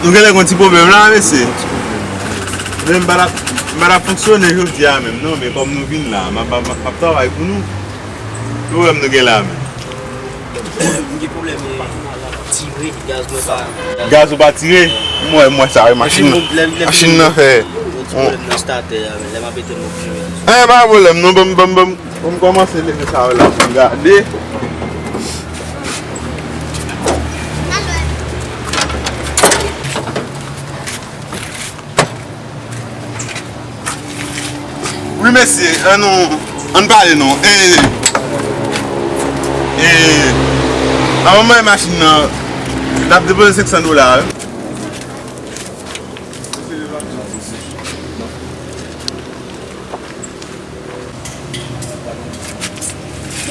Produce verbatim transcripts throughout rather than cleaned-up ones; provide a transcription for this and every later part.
Nou genlè gen yon ti pwoblèm la, mesye. Men m pa t ap, m pa t ap fonksyone jodi a menm, non, men kòm nou vin la, m ap, m ap, m ap travay pou nou. Ki pwoblèm nou gen la menm? M gen pwoblèm, eh, tire, gaz mwen pa. Gaz ou pa tire? M wè, m wè sa, wi, machin, machin nan fè. Yon ti pwoblèm nan statè a, men lè m ap mete l, m oblije mete sou. Eh, pa pwoblèm, non, ban m, ban m, ban m, ban m kòmanse leve sa yo la pou m gade. Wi, mesye, ann nou, ann pale non. E, e, avan m bay machin nan, n ap depoze senk san dola, wi.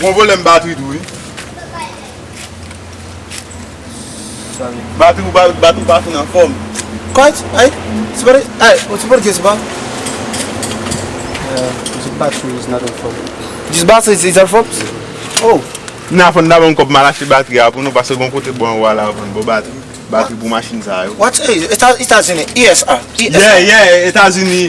Gon pwoblèm batri tou, wi. Batri ou pa, batri ou pa fin anfòm. What? Ay, somebody, ay, oh, somebody gets back. Uh, the battery is not in form. This battery is, is in form? Oh. N a fann dabò yon kòb m al achte batri a pou nou, paske gon kote bò anwo a la vann bon batri. Batri pou machin sa yo. What? Hey, Eta-, Etazini, E S A, E S A. Yeah, yeah, Etazini.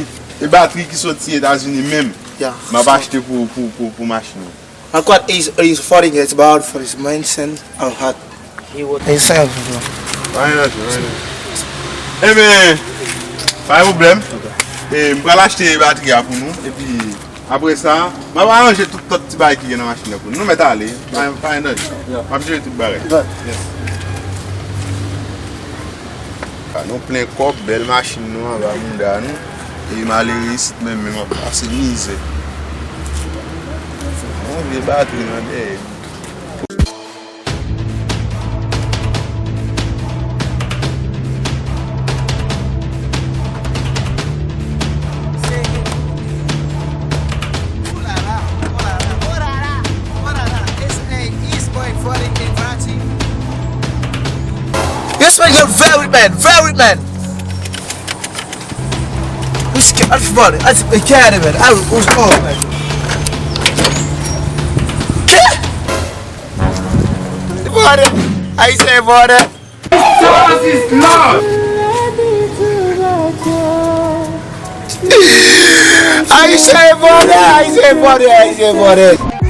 E batri ki soti Etazini menm. Yeah. M ap achte pou, pou, pou, pou machin yo. And what is, is foreign is about for his mindset and heart. He would. He said, Pa gen danje, pa gen danje. Ebyen, pa gen pwoblèm. E, m pral achte batri a pou nou. Epi, apre sa, m ap aranje tout lòt ti bagay ki gen nan machin nan pou nou. Nou mèt ale. Pa, pa gen danje. M ap jere tout bagay. Yes. A, nou plen kòb, bèl machin nou anba mouda nou. E malere isit menm, menm ap pase mizè. Yon vye batri nan dèyè. Yes, man, you're very man, very man. Let's get out of money. Let's get it, man. I was going, man. Money. I say money. Jesus is Lord. I say money. I say money. I say money.